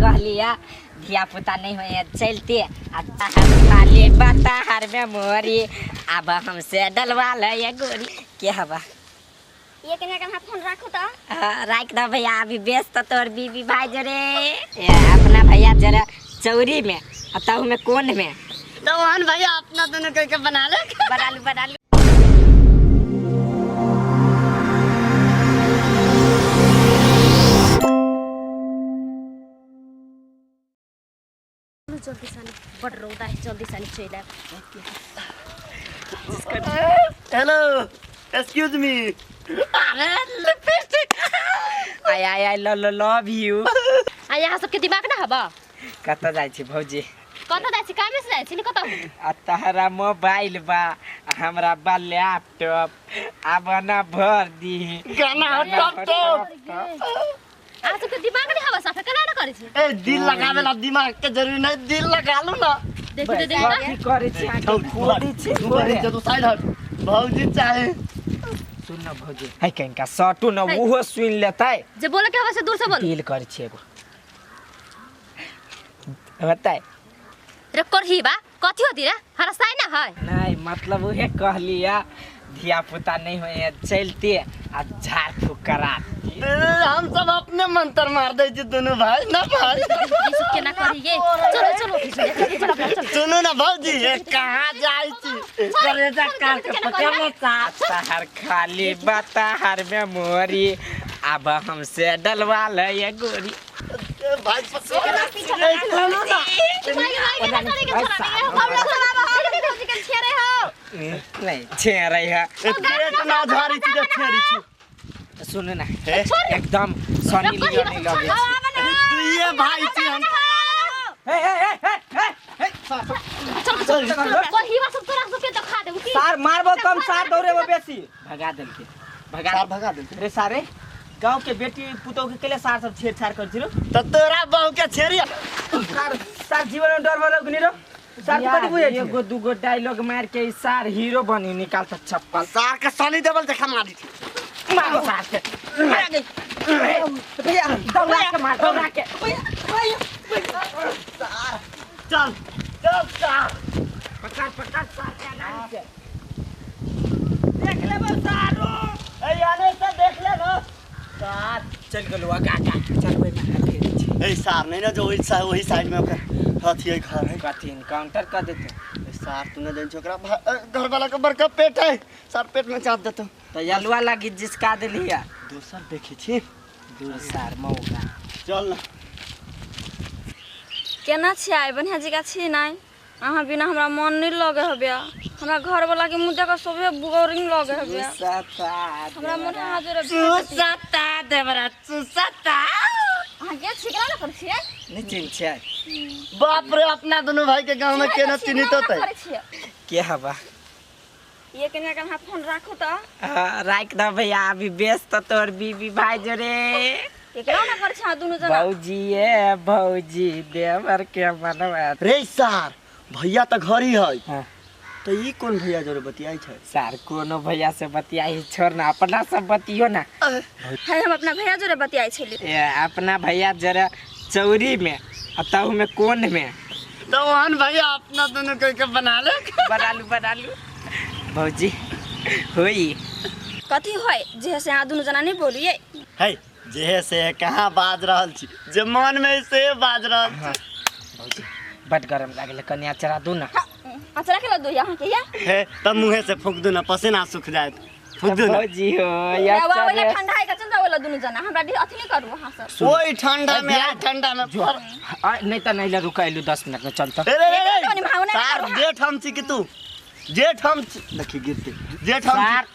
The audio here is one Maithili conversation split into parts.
कहलिया धिया पुता नहीं होए चलते आ खाली बताहर में मोरी अब हमसे डलवा ले गोरी के हवा। ये कन्या के हाथ फोन राखू तो। हाँ, राख दो भैया, अभी व्यस्त तो तोर बीबी भाई जरे। ए, अपना भैया जरा चौरी में आ तहु में कोन में। तो वहन भैया अपना दोनों करके बना ले। बना लू बना लू। जल्दी सानी बड़ रौदा है, जल्दी सानी चलि आयब। Hello excuse me. अरे lipstick I I I love love you. आ यहाँ सबके दिमाग ना हबा। कतऽ जाइ छी भौजी? कतऽ जाइ छी? कामे से जाइ छी ने कतऽ? आ तहरा मोबाइल बा, हमरा बा लैपटॉप, आब ना भर दी गाना हो टॉप टॉप। अहाँ सबके दिमाग नहीं हवा साफे केना ना करै छी? ए दिल लगावे ला दिमाग के जरूरी नहीं, दिल लगा लू ना। देखि दे देखि ना। कथी करै छी अहाँ? खोदी छी। तू बड़ी तू साइड हट भौजी चाहे। सुन न भौजी, है कनिका सटू न, उहो सुनि लेतै। जे बोले के हवा से दूर से बोल। दिल करै छी एगो बताय रे करही बा कथी होती रे हरसाई ना है। नहीं मतलब उहे कहलिया धिया पुता नहीं होए चलते आ झाड़ फूक करा। हम सब अपने मंत्र मार दै छी दोनों भाई ना भाई। ई सब केना करी ये? चलो चलो चलो चलो। सुनू ना भौजी, ये कहाँ जाइ छी? करेजा काट के पकड़ ले साथ। तहर खाली बताहर में मोरी अब हमसे डलवा ले गोरी। भाई सुनू ना। नहीं छे रही है। पेट ना झाड़ी छी जे छेड़ी छी। सुनू ना एकदम सनी लियोनी लगे छी। दुइये भाई छी हम। हे हे हे हे हे चल चल करही बा सब तोरा सबके तो खा देबू की। सार मारबो कम सार दौड़ेबो बेसी। भगा देलके भगा सार भगा देलके। रे सारे गांव के बेटी पुतोह के केले सार सब छेड़छाड़ कर छी रो। तो तोरा बहू के छेड़ी। सार सार जीवन में डर भलो कि नहीं रो? सार तू कथी बुझै छी? एगो दूगो डायलॉग मार के ई सार हीरो बनी निकाल त चप्पल। सार के सनी देवल देखा मारी छी। मारो सार के। भैया दौड़ा के मार दौड़ा के। चल चल सार पकड़ पकड़ सार के नाम से। देख लेबो सारो। ए आने से देख ले ना सार चल गेलो काका चल ओइ में हाथ फेरै छी। ए सार नहीं ना जो वही साइड वही साइड में ओकर अथी है घर है। कथी इनकाउंटर कर देते? ए सार तू न जान छोकरा घर वाला के बड़का पेट है, सार पेट में चाप देतो। तो यलुआ लागी जिसका देलिया दोसर देखै छी दूर सार मौका। चल ना। केना छी आइ बढ़िया जगह छी नहीं? अहाँ बिना हमरा मन नहीं लगे हबे। हमरा घर वाला के मुँह देख सोभे बोरिंग लगे हबे। हमरा मन अहाँ जोरे चूसता देवरा चूसता। अहाँ के छिकला ना कर छियै? नहीं चिन्ह छियै। बाप रे अपना दोनों भाई के गांव में केना चिन्हित होतै? के हवा? ये कन्या के हाथ फोन राखू तो। हाँ, राख दो भैया, अभी व्यस्त तो तोर बीबी भाई जोरे। केकरा ना कर छा दुनु जना? भौजी ये भौजी देवर के मनवा। रे सार भैया तो घर ही है। हाँ। तो ई कौन भैया जोरे बतियाई छै? सार कोनो भैया से बतियाई छोड़ ना, अपना सब बतियो ना। है हम अपना भैया जोरे बतियाई छली। ए अपना भैया जरा चौरी में आ तहु में कोन में। तो वहन भैया अपना दोनों के बना ले। बना लू बना लू भौजी होई। कथी होय जे से अहाँ दुनु जना नहीं बोलिए? है जे से कहाँ बाज रहल छी, जे मन में से बाज रहल छी। भौजी बड गरम लागल, कनी अचरा दू ना। अचरा के दू यहाँ के या? हे तब मुँहे से फूक दू ना, पसीना सूख जाए। फूक दू ना। भौजी हो या वाला ठंडा है का चल जाओ वाला दुनु जना, हमरा अथी नहीं करू अहाँ सब। ओई ठंडा में आ ठंडा में नहीं त नहीं ला रुकाइलु 10 मिनट में चल त। रे रे रे सार जेठ हम छी कि तू? जेठ हम देखी गिरते जेठ हम सार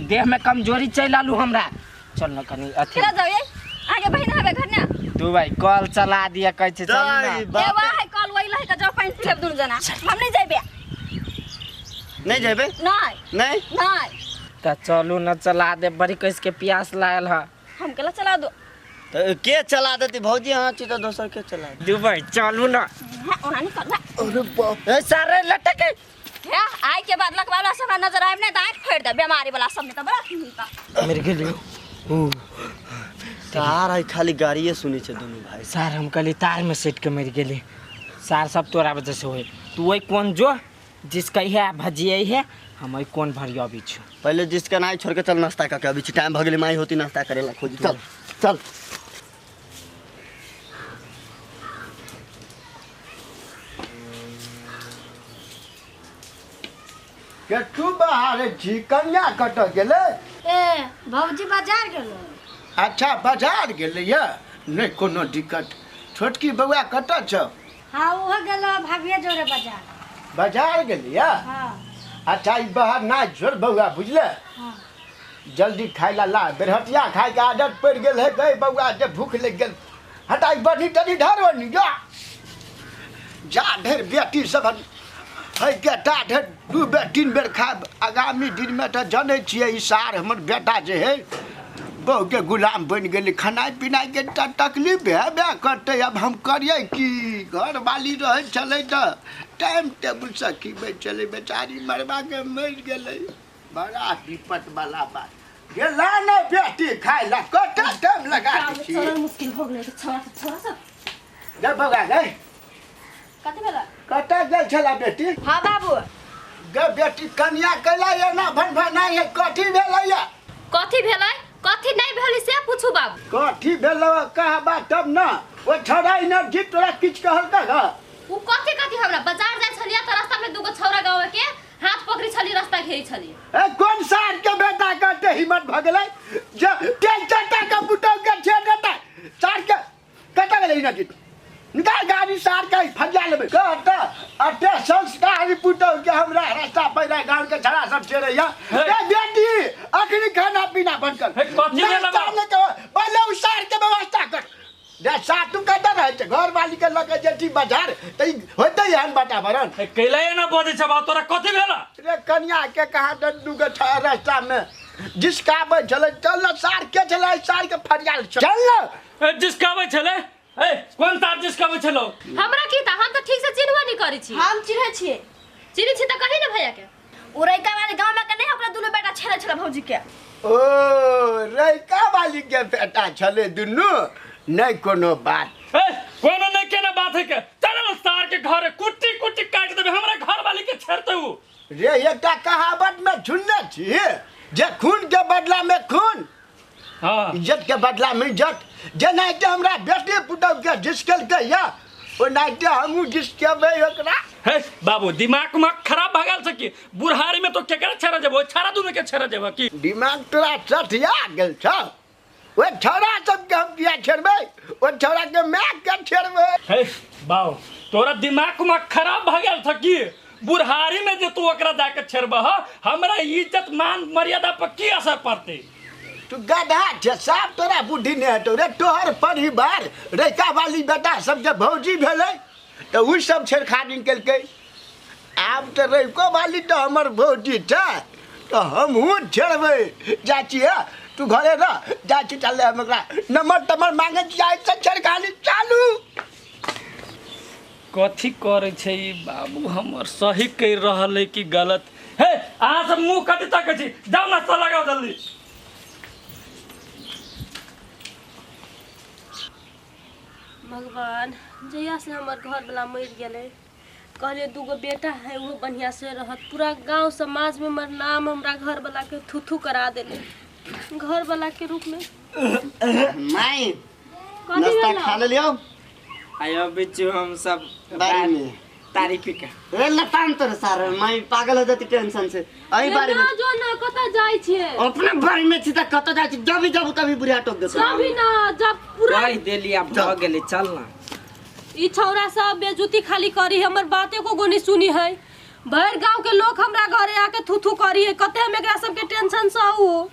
देह में कमजोरी चल आलू हमरा। चल न कनी अथी चल जाओ ये आगे बहिन हबे घर ना। तू भाई कॉल चला दिया कहै छै चल ना। ए वाह है कॉल वही लहे के जाओ पानि पी लेब दुनु जना। हम नहीं जाइबे। नहीं जाइबे? नहीं नहीं नहीं। त चलू न चला दे, बड़ी कस के प्यास लागल ह। हम केला चला दो? तो के चला देती भौजी? हां छी त दोसर के चला दे। दू भाई चलू न। हां ओना नहीं करना। अरे बाप ए सारे लटके हे आई के बाद लकवाला सब नजर आइब नहीं त आंख फोड़ दे बीमारी वाला सब ने त बड़ा हिनका मर गेलियो। सार है खाली गाड़िए सुनै छै दुनू भाई। सार हम कहली तार में सटि के मरि गेली। सार सब तोरा वजह से होए। तू वही कोन जो जिसका है भजिए है, हम वही कोन भरी अबै छु। पहले जिसका नाई छोड़ के चल नाश्ता करके अबै छी, टाइम भ गेलै, माई होती नाश्ता करेला खोजी। चल चल। के तू बाहर छी, कन्या कतऽ गेलै? ए भौजी बाजार गेलो। अच्छा बाजार गेलै या, नहि कोनो दिक्कत। छोटकी बौआ कतऽ छौ? हाँ उहो गेलो भाभिये जोरे बाजार। बाजार गेलिया? हाँ। अच्छा ई बाहर ना छोड़ बौआ, बुझले? हाँ। जल्दी खाइ ला ला, बेरहटिया खाइके आदत पड़ि गेल है गई बौआ, जे भूख लागि गेल। हटा ई बढ़ी तनी धरो नी जा जा ढेर बेटी सब है के ता ढेर 2 बेर 3 बेर खायब। आगामी दिनमे तऽ जनै छियै ई सार हमर बेटा जे है बहु के गुलाम बनि गेलै, खेनाइ पिनाइके तऽ तकलीफ हेबे करतै। अब हम करियै की, घरवाली रहै छलै तऽ टाइम टेबुलसँ खिबै छलै, बेचारी मरबाके मरि गेलै। बड़ा विपत वाला बात गेला ने बेटी खाइ ला, कते टाइम लगा दै छी। मुश्किल हो गेलै छोरा सब, छोरा सब। गे बौआ गे, कथी भेलै? कतऽ गेल छला बेटी? हाँ बाबू। गे बेटी कन्या कैला एना भनभनाइ है, कथी भेलै? कथी भेलै कथी नहीं भेलै से पूछू बाबू। कथी भेलै कहबा तब न। ओ छौड़ा एनर्जी तोरा किछु कहलकै ह? उ कथी कथी हमरा बाजार जाइ छलियै त रास्ता में दूगो छौड़ा गाँव के हाथ पकड़ी छली, रास्ता घेरी छली। ए कोन सार के बेटा करते हिम्मत भ गेलै जे तेल चटा के पुतौ के छेड़ देतै? सार के कतऽ गेलै एनर्जी? निकाल गाड़ी सार के फरिया लेबै। कहता अते संस्कारी पुतौ के हमरा रास्ता पैरा गाँव के छौड़ा सब छेड़ैया। ए बेटी अखनी खाना पीना बंद कर। कथी भेलै? पहिले उ सार के व्यवस्था कर। जे सार तू कतऽ रहै छै? घरवाली के लऽ के जेती बाजार तऽ ई होतै एहन वातावरण? कैला एना बजै छै बाबू, तोरा कथी भेल? रे कन्या के कहाँ दूगो रास्ता में जिसकाबै छलै। चल न सार के छलै, सार के फरियाल चल न। जिसकाबै छलै? ए कोन तार जिसकाबै छलौ? हमरा की ता, हम तऽ ठीक से चिन्हबो नहीं करै छी। हम चिन्है छियै। चिन्है छी तऽ कही ने भैया के। उ रैका वाले गांव में के नहीं, ओकरा दुनू बेटा छेड़े छलै भौजी के। ओ रैका वाली के बेटा छलै दुनू, नहीं कोनो बात। ए कोनो नहीं केना बात है के, चल न सार के घर कुट्टी कुट्टी काट देबे, हमरा घर वाली के छेड़ते उ। रे एकटा कहावत में सुनने छी जे खून के बदला में खून, हाँ इज्जत के बदला में इज्जत। जेनाहिते हमरा बेटी पुतहु के झिसकेलकै या ओनाहिते हमहूँ झिसकेबै ओकरा। हे बाबू दिमाग उमाग खराब भऽ गेल छै की? बुढ़ारी में तो केकरा छेड़ा जेबो, छेड़ा दुनू के छेड़ा जेबो की? दिमाग तोरा सठिया गेल छौ? ओहि छौड़ा सबके हम किया छेड़बै? ओहि छौड़ा के my के छेड़बै। हे बाबू तोरा दिमाग उमाग खराब भऽ गेल छै की? बुढ़ारी में जे तू ओकरा जाके छेड़बह, हमरा इज्जत मान मर्यादा पर की असर पड़तै? तू गधा छै साफ, तोरा बुद्धि नहि हेतौ रे। तोहर परिवार रैका वाली बेटा सब जे भौजी भेलै तऽ उ सब छेड़खानी केलकै। आब तऽ रैको वाली तऽ हमर भौजी छै तऽ हमहूँ छेड़बै। जाइ छियै, तू घरे रह, जाइ छी चल हम ओकरा नंबर तम्बर मांगै छी, आइसँ छेड़खानी चालू। कथी करै छै ई बाबू हमर, सही कहि रहल है कि गलत? हे अहाँ सब मुँह कथी तकै छी, जाउ नाश्ता लगाउ जल्दी। भगवान जहिया से हमर घरवाला मरि गेलै, कहलियै दूगो बेटा है ओहो बढ़िआँ से रहत। पूरा गाँव समाज में हमर नाम हमरा घरवाला के थू थू करा देले घरवाला के रूप में। माई कथी नाश्ता भेलौ? खा लेलियौ? आयो बिच्चू हम सब बारी में तारी पी के। रे लताम तोरे सार, माई पागल हो जाती टेंशन से। अही बारी में ना जो ना कतऽ जाइ छियै? अपने बारी में छी त कतऽ जाइ छी? जब भी जब तभी बुढ़िया टोक देतौ। कभी ना जब पूरा कहि देली आब भऽ गेलै, चल ना। ई छौड़ा सब बेजुती खाली करी, हमर बाते को गोनी सुनी है। भरि गाँव के लोग हमरा घरे आके थू थू करी है, कते हम एकरा सबके टेंशन सहू।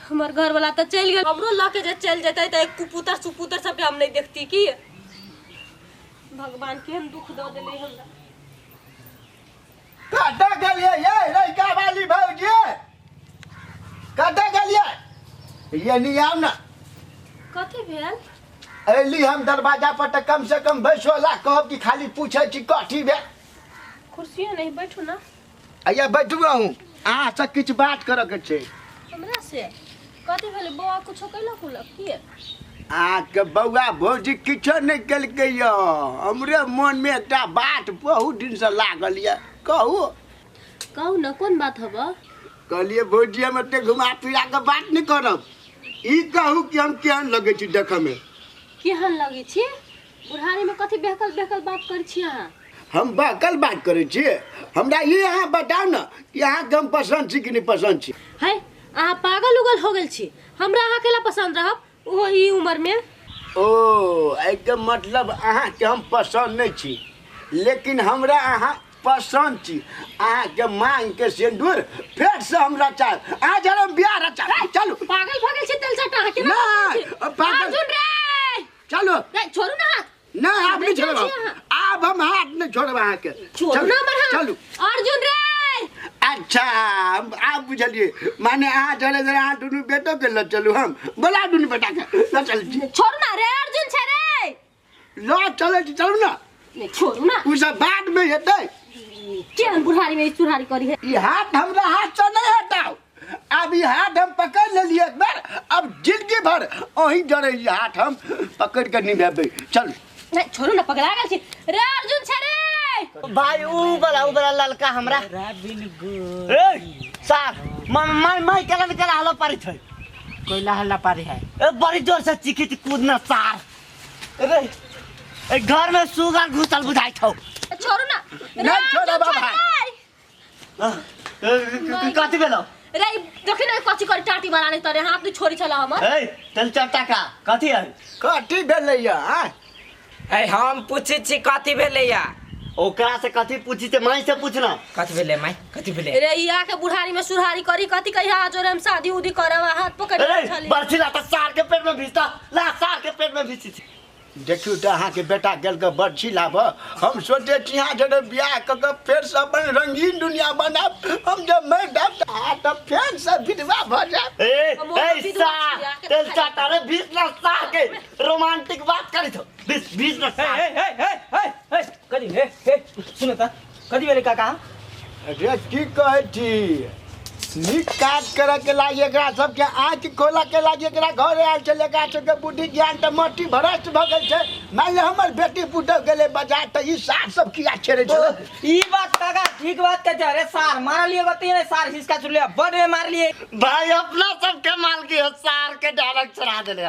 हमर घरवाला तऽ चलि गेल, हमरो लऽ के जे चलि जेतै तऽ एक कुपुतर सुपुतर सबके हम नहीं देखती की। भगवान केहन दुख दऽ देलै हमरा। कतऽ गेलियै ये रैका वाली भौजी? कतऽ गेलियै? ये नी आउ ना। कथी भेल? अयली हम दरवाजा पर तऽ कम से कम बैसो ला कहब कि खाली पूछै छी कथी भेल। कुर्सियो नहीं, बैठू ना। आइया बैठू अहूँ, अहाँसँ किछु बात करऽ के छै। हमरा से? कथी भेलै बौआ कुछो कैलक उलक की अहाँके बौआ भौजी किछो नहि केलकै यऽ हमरे मनमे एकटा बात बहुत दिनसँ लागल यऽ कहू कहू न कोन बात हब कहलियै भौजी हम एते घुमा फिरा के बात नहि करब ई कहू कि हम केहन लगै छी देखऽमे केहन लगै छी बुढ़ारीमे कथी बहकल बहकल बात करै छी अहाँ हम बहकल बात करै छी हमरा ई अहाँ बताउ ने कि अहाँके हम पसन्द छी कि नहि पसन्द छी है अहाँ पागल उगल हो गेल छी हमरा अहाँ केला पसन्द रहब ओहो ई उम्रमे ओ एहिके मतलब अहाँके हम पसन्द नहि छी लेकिन हमरा अहाँ पसन्द छी अहाँके मांगके सिन्दूर फेरसँ हमरा चाही अहाँ जरा बियाह रचा चलू पागल भऽ गेल छी तेल चटा अहाँ केना नहि पागल अर्जुन रे चलू नहीं छोड़ू ना हाथ नहीं आब नहीं छोड़ब आब हम हाथ नहीं छोड़ब अहाँके छोड़ू ना हमर हाथ चलू अर्जुन रे अच्छा आब बुझलियै माने अहाँ चले जरा अहाँ दुनू बेटोके लऽ चलू हम बोला दुनू बेटाके लऽ चलै छी छोड़ू ना रे अर्जुन छै रे लऽ चलै छी चलू ना नहीं छोड़ू ना ओ सब बादमे हेतै केहन बुढ़ारी में ई चुड़हारी करी है ई हाथ हमरा हाथसँ नहीं हटाउ अब ई हाथ हम पकड़ लेलियै एक बार अब जिंदगी भर अहीं जरे ई हाथ हम पकड़ के निभेबै चलू नहीं छोड़ू ना पकड़ा गेल छी रे अर्जुन छै रे भाई ऊ वाला ललका हमरा ए सार my my केला केला हल्ला पारी छै कोइला हल्ला पारी है ए बड़ी जोर से चीखी छी कूदना सार रे ए घर में सुगर घुसल बुझाइ छौ छोड़ू ना नहीं छोड़ब भाई कथी भेलौ रे देखी ना कथी कर टाटी बनाने तरे हाथ नहीं छोड़ी छला हमर ए तेल चटा का कथी है कथी भेलै या ए हम पूछै छी कथी भेलै या ओकरा से कथी पूछी ते माई से पूछना कथी भेलै माई कथी भेलै रे ई आके बुढ़ारी में सुरहारी करी कथी कहिया जोरे हम शादी उदी करब हाथ पकड़ के छली बरसी ला त सार के पेट में भिजता ला सार के पेट में भिजी देखियौ तऽ अहाँके बेटा गेल के बर्छी लाबऽ हम सोचै छी अहाँ जरे बियाह कऽ के फेरसँ अपन रंगीन दुनिया बनाब हम जब मरि जायब तऽ अहाँ तऽ फेरसँ विधवा भऽ जायब ए ए सार तेल चाटा रे 20 लाख सार के रोमांटिक बात करी थो 20 20 लाख ए ए ए ए ए कथी ए ए सुन त कथी भेलै काका रे की कहै छी नीक काज करे के लागी एकरा सबके आँखि खोला के लागी एकरा घरे आयल छलै एकरा सबके बुद्धि ज्ञान तऽ मट्टी भ्रष्ट भऽ गेल छै मानि लिअ हमर बेटी पुतहु गेलै बाजार तऽ ई सार सब किया छेड़ै छलै ई बात काका ठीक बात कहै छै अरे सार मारलिए बतिए ने सार हिसका चुरलिए बड में मारलिए भाई अपना सबके माल के सार के डायरेक्ट चढ़ा देले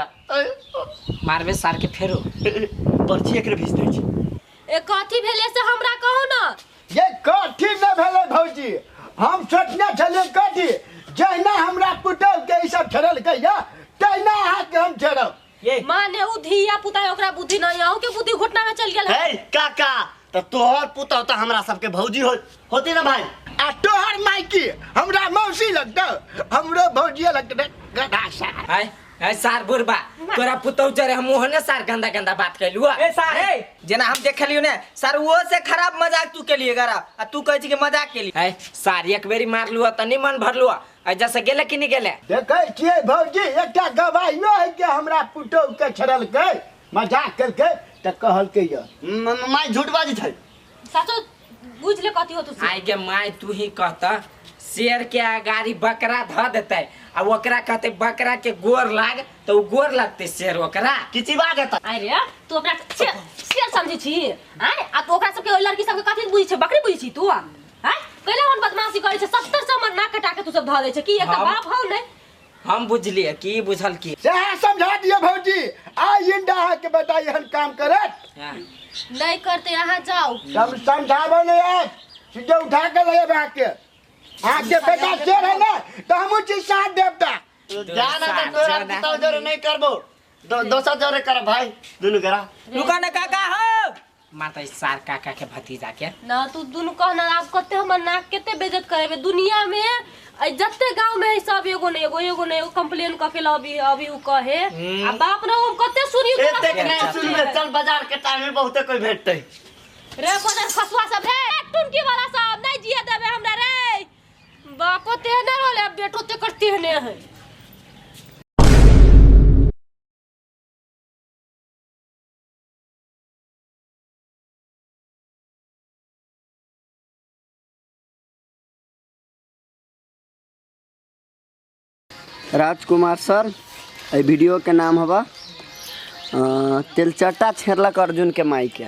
मारबे सार के फेरो पर्ची एकरे भेज दै छी ए कथी भेलै से हमरा कहू ना ये कथी न भेलै भौजी हम सोचने छलियै कथी जहिना हमरा पुतहु के ई सब छेड़लकै या तहिना अहाँके हम छेड़ब माने उ धिया पुता है ओकरा बुद्धि नहीं अहू के बुद्धि घुटना में चल गेल है काका त तोहर पुतहु त हमरा सबके भौजी हो होती ना भाई आ तोहर माइकी हमरा मौसी लगतौ हमरो भौजी लगतै गधा सार आय ए सार बुढ़बा तोरा पुतहु जरे हम ओहने सार गंदा गंदा बात कैलु ए सार ए जेना हम देखलियो ने सार वो से खराब मजाक तू केलिए गरा आ तू कहै छी कि मजाक केली ए सार एक बेरी मारलु त नहीं मन भरलु आ जैसे गेले कि नहीं गेले देखै छियै भौजी एकटा गवाहियो है कि हमरा पुतहु के छेड़लकै मजाक केलकै त कहलकै य माय झूठ बाजी छै साचो बुझ ले कथी हो तू आइ गे my तू ही कहता शेर के अगाड़ी बकरा ध देतै आ ओकरा कहते बकरा के गोर लाग त उ गोर लगतै शेर ओकरा किची बात हेतै अरे तू अपना शेर समझै छी आय आ तू ओकरा सबके ओइ लड़की सबके कथी बुझै छै बकरी बुझै छी तू आय कैला हम बदमाशी करै छै 70 से हमर नाक कटा के तू सब ध दै छै की एकटा बाप हौ नै हम बुझलिए की बुझल की सएह समझा दियौ भौजी आइ इंडा अहाँके बेटा एहन काम करत नहीं करते अहाँ जाओ सब समझाबऽ नहि आयत सीधे उठा के लऽ जेबै अहाँके अहाँके बेटा शेर है ना तो हमहूँ छी साथ देवता जाना त तोरा पुतहु जोरे नहीं करबो दोसर जोरे कर भाई दुनू करा रुका ना काका हो माता सार काका के भतीजा के ना तू दुनू कहना आप कते हमर नाक कते बेइज्जत करेबे दुनिया में जते गांव में है सब एगो न एगो एगो न एगो कंप्लेन क के अभी अभी उ कहे आ बाप रे हम कते सुनी एतेक नहीं सुनबे चल बाजार के टाइम में बहुते कोई भेटतै रे बदर खसुआ सब रे टुनकी वाला सब नहीं जिए देबे हमरा रे बापो तेहने रहले अब बेटो तेकर तेहने है राजकुमार सर एहि वीडियो के नाम हवा तेलचट्टा छेड़लक अर्जुन के माई के।